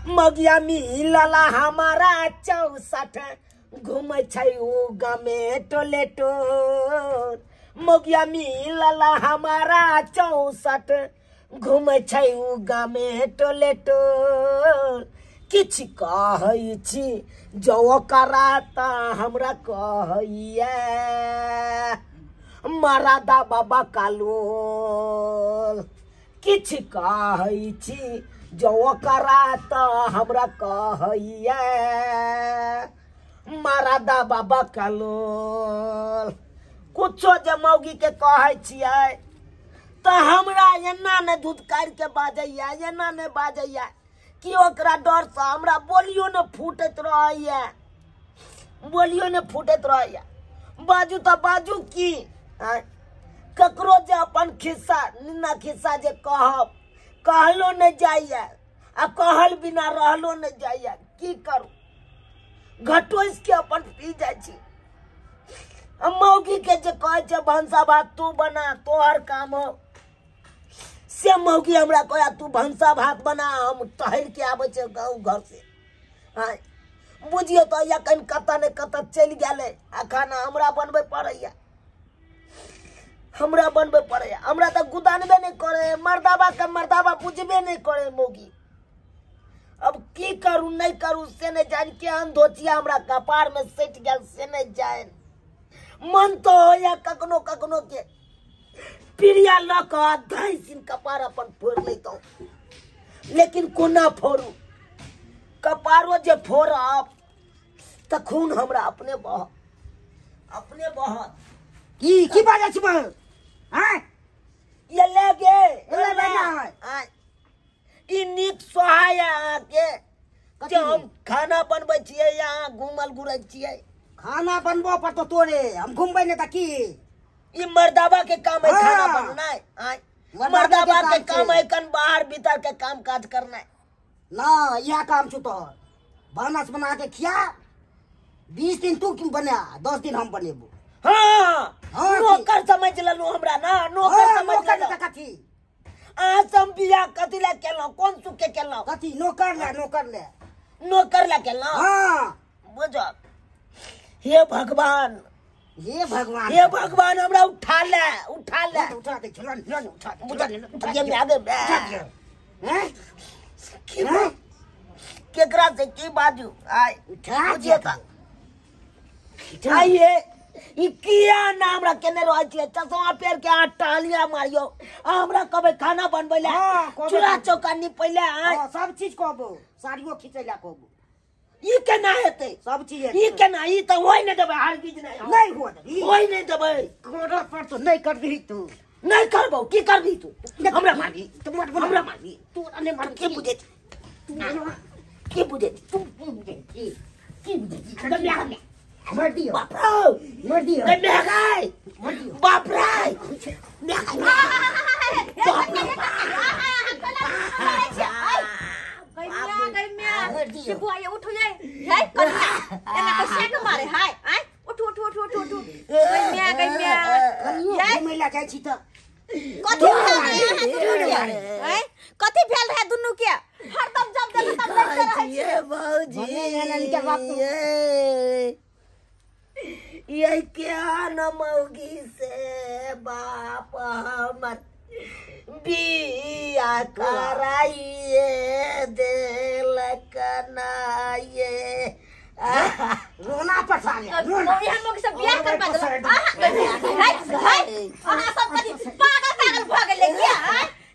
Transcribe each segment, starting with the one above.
मगिया मिलला हमारा 64 घूमै छै उ गामे टोले टोल। मगिया मिलला हमारा 64 घूमै छै उ गामे टोले टोल। किछु कहै छी जौ ओकरा त हमरा कहैया मरादा बाबा कालोल। किछु कहै छी जौ ओकरा त हमरा कहैया मरादा बाबा कालोल। कुछो जे मौगी के कहै छियै त हमरा एना ने धुतकार के बाजैया, एना ने बाजैया कि ओकरा डर से हमरा बोलियो ने फूटैत रहैया, बोलियो ने फूटैत रहैया। बाजू त बाजू की, ककरो जे अपन खिस्सा निन्ना खिस्सा जे कहब कहलो नहीं जाइए आ कहल बिना रहलो नहीं जाइए। की करू, घटोस के अपन पी जाइ छी। मौगी के जे कहै छै भनसा भात तू बना तोहर काम हो, से मौगी हमरा कहै तू भनसा भात बना, हम टहल के आबै छै गाँव घर से। हाँ बुझियौ तऽ या कनि कतऽ ने कतऽ चलि गेलै आ खाना हमरा बनबै पड़ैया, हमरा बनबै पड़ैया। हमरा तऽ गुदानबे नहि करे, मर्दाबा के मर्दाबा बुझबे नहि करे मौगी। अब की करू नहीं करू से नहीं जान, केहन धोचिया हमरा कपार में सटि गेल से नहीं जान। मन तो होइया कखनो कखनो के पीड़िया लऽ कऽ धैसिन कपार अपन फोड़ि लैतहुँ, लेकिन कोना फोड़ू, कपारो जे फोड़ब तऽ खून हमरा अपने बहत, अपने बहत। की की बाजै छी आँय? ये ले गे, ले बेटा। ई नीक सोहाय अहाँके जे हम खाना बनबै छियै या अहाँ घूमल घुरै छियै। खाना बनबो पड़तो तोरे, हम घूमबै नहि तऽ की? ई मर्दाबा के काम है खाना बननाइ। आँय मर्दाबा के काम है कन बाहर भीतर के काम काज करनाइ। ना इएह काम छौ तोहर, भानस बना के खिया। 20 दिन तू बना, 10 दिन हम बनेबो। हाँ नौकर समझ लेलहुँ हमरा ना, नौकर समझ लेलहुँ। कथी अहाँ सब बियाह कथी लए केलहुँ, कोन सुख के केलहुँ? कथी नौकर ले, नौकर ले, नौकर लए केलहुँ। हाँ बुझल। हे भगवान, हे भगवान, हे भगवान हमरा उठा ले, उठा ले, उठा दे, झुलन झुलन उठा दे, उठा दे। केकरा से की बाजू? आय उठा बुझिए तऽ आइए ई किया ना हमरा केने रहै छियै? चश्मा पहिर के अहाँ टहलिया मारियौ, हमरा कहबै खाना बनबै लए, चूल्हा चौका निपै लए, सब चीज कहबो, साड़ियो खींचै लए कहबो। ई केना हेतै? सब चीज ई केना? ई तऽ होइ नहि देबै, हरगिज नहि नहि हुअ देबै, होइ नहि देबै। करऽ पड़तौ, नहि करबिही तू। नहि करबौ, की करबिही तू? हमरा मारबी, हमरा मारबी तू? नहि मारबी। की बुझै छी? की बुझै छी तू? की बुझै छी? मर दियो बाप रे, मर दियो। गई बाप रे, उठो जाए कन्या एना कैसे के मारे हाय? आय उठो उठो उठो उठो उठो। गई गई कनियो घुमै ला जाइ छी तऽ कथी भेल रहे? कथी भेल रहे दुनू के? हरदम जब देखो तब लड़ते रहै छियै भौजी। ये क्या न मौगी से बाप हमर बिया कराइए देलक ना ये। रोना पसा लिया, रोना। हम लोग सब बियाह करबा देलक। अहाँ सब कथी पागल पागल भऽ गेलै किया?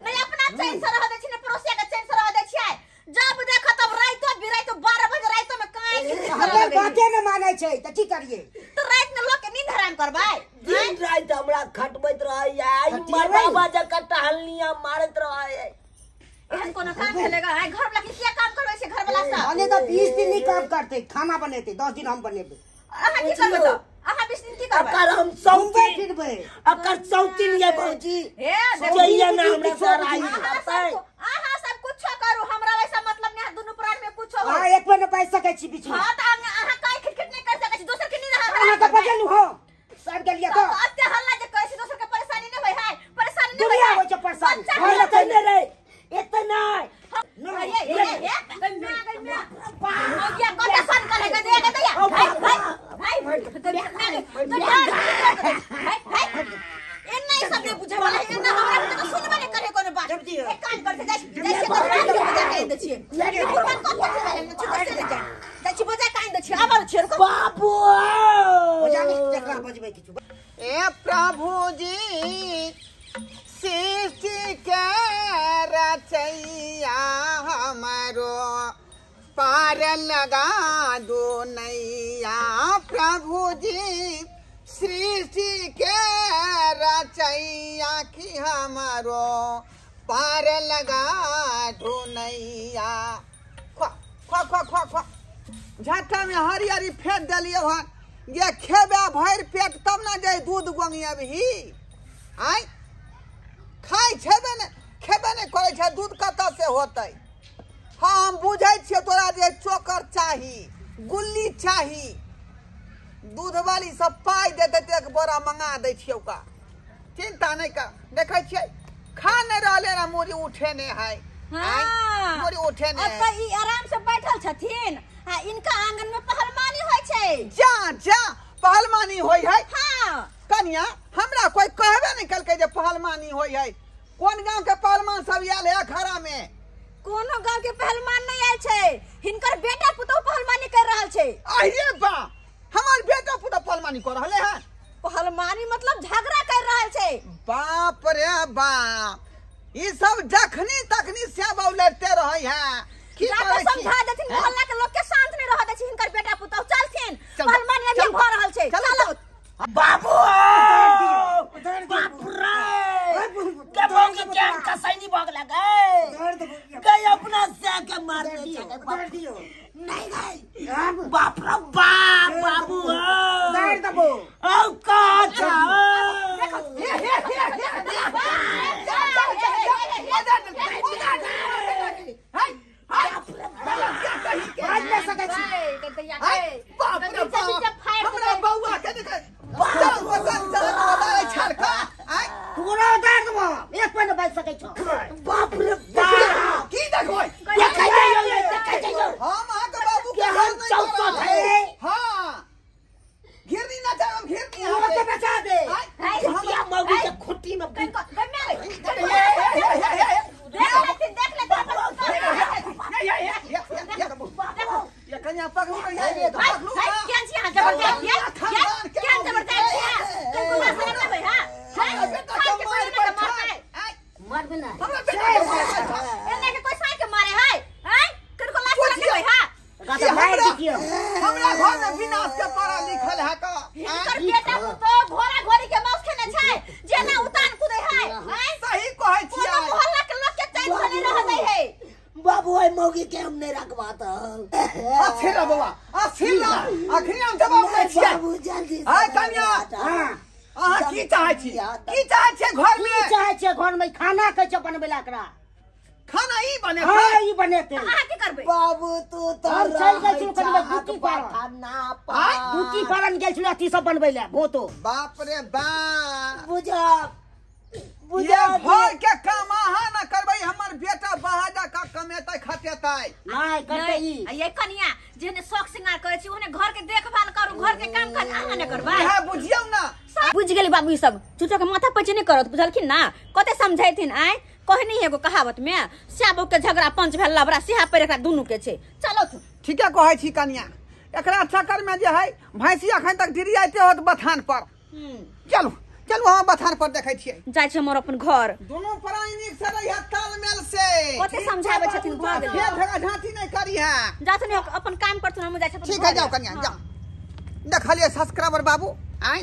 नहीं अपना चैन से रह दै छी, ने पड़ोसिया के चैन से रह दै छियै। जब देखो तब राइतो बिराइतो 12 बजे राइतो में काहे हमर बाते न मानै छै त की करिए? त रात में लोग के नींद हराम करबै? दिन रात हमरा खटबैत रहैया, ई मर्दाबा जकाँ टहलनिया मारैत रहैया। एहन कोनो काम भेलेगा? आइ घर वाला के किया काम करबै छै? घर वाला सब अने त 20 दिन नहीं काम करते, खाना बनेते 10 दिन हम बनेबै। अहाँ की करबै त? अहाँ 20 दिन की करबै? अकर हम सौतीन फिरबै, अकर सौतीन ये भौजी। हे जइया ना हमरा सराई करतै। अहाँ सब कुछो करू, हमरा वैसा मतलब नहीं, दुनू प्राण में कुछो हो। हां एक बेर न बाजि सकै छी बीच में। हां त अहाँ काहे खिटखिट नहीं कर सकै छी? दोसर के नींद हराम अहाँ त बजलु हो, सब गेलियै त अते हल्ला जे कहै छी दोसर के परेशानी नहीं होय है, परेशानी नहीं होय। दुनिया होय छै परेशानी। एते नहीं रे, एते नहीं। ये ये ये बाबू ए प्रभु जी सृष्टि के रचैया हमारो पार लगा दो नैया। प्रभु जी सृष्टि के रचैया की हमारो पार लगा दो नैया। ख्वा ख्वा ख्वा ख्वा ख्वा झट्टा में हरियरी फेंक दिलियो हन ये खेबे भरि पेट तब ना जाए दूध गोंगियबही। आय खाइ छेबे ने खेबे ने करै छै दूध कतऽ से होतै। हाँ हम बुझै छियै तोरा जे चोकर चाही गुल्ली चाही दूध वाली सब पाइ देतै तऽ एक बोरा मंगा दै छियै ओकरा चिंता नहीं कर। देखै छियै खा नहीं रहले ना मूड़ी उठे ने है। हाँ मूड़ी उठे ने अब ई आराम से बैठल छथिन आ इनका आंगन में पहलवानी होय छै। जा जा पहलवानी होय है। हाँ कनिया हमरा कोई कहबे नहीं कलकै जे पहलवानी होय है। कोन गांव के पहलवान सब आयल है अखाड़ा में? कोनो गांव के पहलवान नहीं आयल छै हिनकर बेटा पुतोह पहलवानी कर रहल छै। अरे बा हमार बेटा पुतोह पहलवानी कर रहले है। पहलवानी मतलब झगड़ा कर रहल छै। बाप रे बाप ई सब जखनी तखनी सेवा लड़ते रहे है। की करै छी समझा देथिन मोहल्ला के लोग के शांत नहीं रह दै छै हिनकर बेटा पुतोह। चलथिन पहलवानी अभी भ रहल छै चलो। बाबू बाप रे के भोग के कसैनी भोग लगे गई अपना से के मार दे दियो। नहीं नहीं बाप रे बाप बाबू उधार दबो औ का छा देखो हे हे हे जा जा जा उधर उधर हाय हाय बाज ले सकै छी। बाप रे बाप हमरा बौआ के देख तोरा उतार देबो एक पॉइंट बाज सकै छौ। बाप रे बाप की देखबै देखै जइयो देखै जइयो हम अहाँ के बाबू के हम चौसठ है। हां घिरनी ना चाहे हम घिरनी तोरा के बचा दे। हम मौगी के खुट्टी में देख लेथिन देख लेथिन। ये कन्या पकड़ू ये पकड़ू केन छी अहाँ जबरदस्त केन जबरदस्त छी कनको भाषण देबै। हां मारबे ना हमरा बेटा के एने के कोई साई के मारे है हैं कनको लाश लगबै। हां हमरा घर में विनाश के पढ़ा लिखल है का हिनकर बेटा पुतोह घोड़ा घोड़ी के मांस खेने छै जेना उतान कुदै है। सही कहै छियै कोनो मोहल्ला के लोग के चैन से नहीं रह दै है। बाबू ओए मौगी के हम नहीं रखवा त अच्छे रह बौआ अच्छे रह अखनी हम जवाब दै छियै बाबू जल्दी हाय कन्या। हां अहाँ की चाहै छी की चाहै छियै घर में? की चाहै छियै घर में? खाना कैसे बनबै ला एकरा? खाना ई बनेतै। हां ई बनेतै। अहाँ की करबै बाबू? तू त हम चल गेल छी कनि बूटी पर बूटी पालन गेल छी अथी सब बनबै ला भोतो। बाप रे बाप बुझा बुझा घर के काम अहाँ ना करबै हमर बेटा बाहर जा के कमेतै खटेतै नहीं करतै ई। ये कनिया जेने शौक श्रृंगार करै छी ओने घर के देखभाल करू घर के काम काज अहाँ ने करबै। इहे बुझियौ ना। बुझ गेली बाबू ई सब चूचो के माथा पैचे नहीं करत बुझलखिन ना कते समझैथिन। आय कहनी एगो कहावत में श्याबो के झगड़ा पंच भेल लबरा सिहा पर एकरा दुनू के छै। चलो ठीके कहै छी कनिया एकरा चक्कर में जे है भैंसी अखन तक डिरियाइते होत बथान पर। चलू चलू हम बथान पर देखै छियै जाइ छै हमर अपन घर। दुनू प्राणी नीक से रहिए तालमेल से कते समझाबै छथिन भऽ गेल फेर झगड़ा झांटी नहीं करी है जाथुन अपन काम करथुन हम जाइ छै। ठीक है जाओ कनिया जाओ। देखलियै सब्सक्राइबर बाबू आय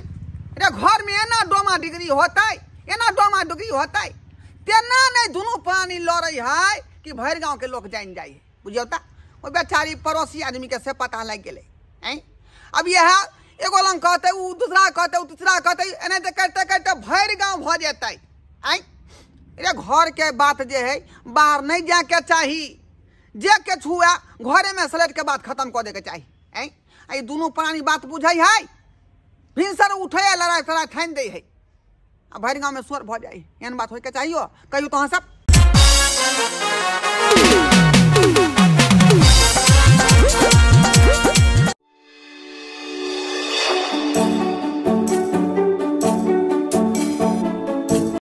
रे घर में एना डोमा डिग्री होतै एना डोमा डिग्री होतै तेना नहीं दुनू प्राणी लड़ै है कि भरि गांव के लोग जान जाइ बुझियौ त ओ बेचारी पड़ोसी आदमी के से पता लागि गेलै। आय अब यह एगो लंग कहतै उ दूसरा कहतै उ तीसरा कहतै एनाहिते करते करते भरि गांव भऽ जेतै। आय रे घर के बात जे है बाहर नहीं जाके चाही जे के छुआ घरे में सलट के बात खत्म कऽ दैके चाही। आय आ दुनू प्राणी बात बुझै है भिनसर उठै लड़ाइ तड़ाइ ठानि दै है आ भरि गाँव में शोर भऽ जाइ एहन बात होइके चाहियो कहियो तो अहाँ सब।